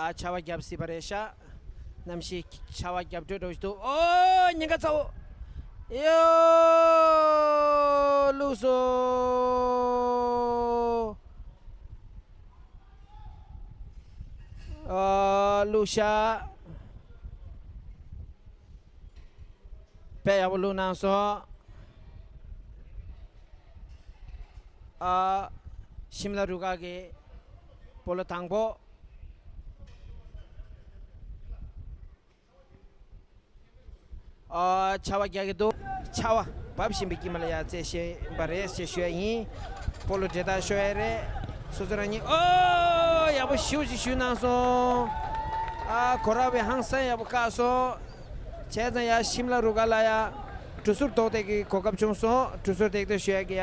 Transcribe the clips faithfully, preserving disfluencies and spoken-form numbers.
ཨ་ཆར་པ་བརྒྱབ་སྲིད་པ་རེད་ཤག་གནམ་གཤིས་ཆར་པ་བརྒྱབ་འགྲོ་འགྲོ་ཞིག་འདུག་ཨོ་ཉེན་ཁ་ཚ་བོ། ཡོ། བླུགས་སོ། ཨ་བླུགས་ཤག་དཔེ་ཡག་པོ་བླུགས་གནང་སོང་། ཨ། ཤིམ་ལ་རུ་ཁག་གི་སྤོ་ལོ་དང་པོ། ཨ། ཆར་པ་རྒྱག་གི་འདུག་ཆར་པ་འབབ་བཞིན་པའི་དཀྱིལ་མ་ལ་ཡར་རྩེད་བཞིན་པ་རེད་ཅེས་ཞུ་ཡ་ཡིན། སྤོ་ལོ་འབྲེལ་ཐག་ཤོར་ཡ་རེད། སོ་སོ་རང་ཉིད། ཨོ། ཡག་པོ་ཞེ་པོ་ཅིག་གཞུས་གནང་སོང་། ཨ། གོ་ར་བའི་ཧང་སང་ཡག་པོ་བཀག་སོང་། བྱས་ཙང་ཡ་ཤིམ་ལ་རུ་ཁག་ལ་ཡ་གྲུ་ཟུར་རྡོག་རྡེག་གི་གོ་སྐབས་བྱུང་སོང་། གྲུ་ཟུར་རྡེག་རྡེག་ཞུ་ཡ་གི་ཡ།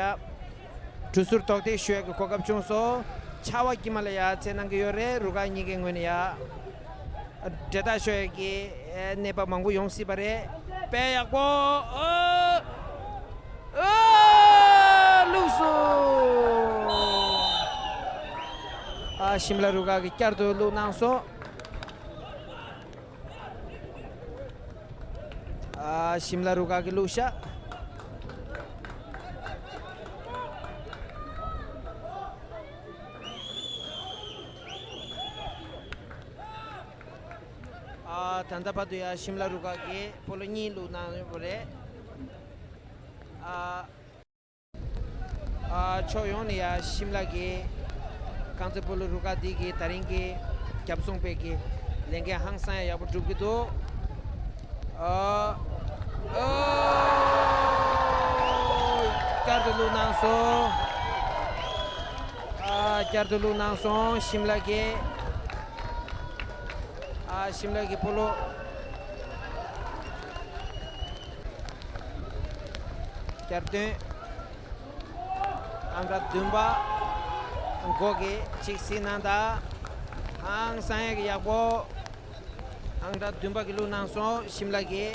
གྲུ་ཟུར་རྡོག་རྡེག་ཞུ་ཡ་གི་གོ་སྐབས་བྱུང་སོང་། ཆར་པ་དཀྱིལ་མ་ལ་ཡ་རྩེད་གནང་གི་ཡོད་རེད། རུ་ཁག་གཉིས་ཀའི་ངོས་ནས་ཡ། འབྲེལ་ཐག་ཤོར་ཡ་གི་གནས་བབ་མང་པོ་ཡོང་སྲིད་པ་རེད། དཔེ་ཡག་པོ། ཨོ། ཨོ། བླུགས་སོང་། ཨ། ཤིམ་ལ་རུ་ཁག་གིས་བསྐྱར་དུ་བླུགས་གནང་སོང་། ཨ། ཤིམ་ལ་རུ་ཁག་གིས་བླུགས་ཤག་ཨ། ད་ལྟ་བར་དུ་ཡ་ཤིམ་ལ་རུ་ཁག་གིས་སྤོ་ལོ་གཉིས་བླུགས་གནང་ཡོད་པ་རེད། ཨ། ཨ། ཕྱོགས་ཡོངས་ནས་ཡ་ཤིམ་ལ་གི་རྐང་རྩེད་སྤོ་ལོ་རུ་ཁག་འདི་གི་ད་རིང་གི་རྒྱབ་སྲུང་པའི་གི་ལས་འགན་ཧང་སང་ཡ་ཡག་པོ་སྒྲུབ་ཀྱི་འདུག་ཨ། ཨ། བསྐྱར་དུ་བླུགས་གནང་སོང་། ཨ། བསྐྱར་དུ་བླུགས་གནང་སོང་། ཤིམ་ལ་གི། ཨ། ཤིམ་ལ་གི་སྤོ་ལོ། བསྐྱར་ཟློས། ཨང་གྲངས་བདུན་པ། མགོ་གི་གཅིག་སྲིད་གནང་དང་། ཧང་སང་ཡ་གི་ཡག་པོ། ཨང་གྲངས་བདུན་པ་གི་བླུགས་གནང་སོང་། ཤིམ་ལ་གི།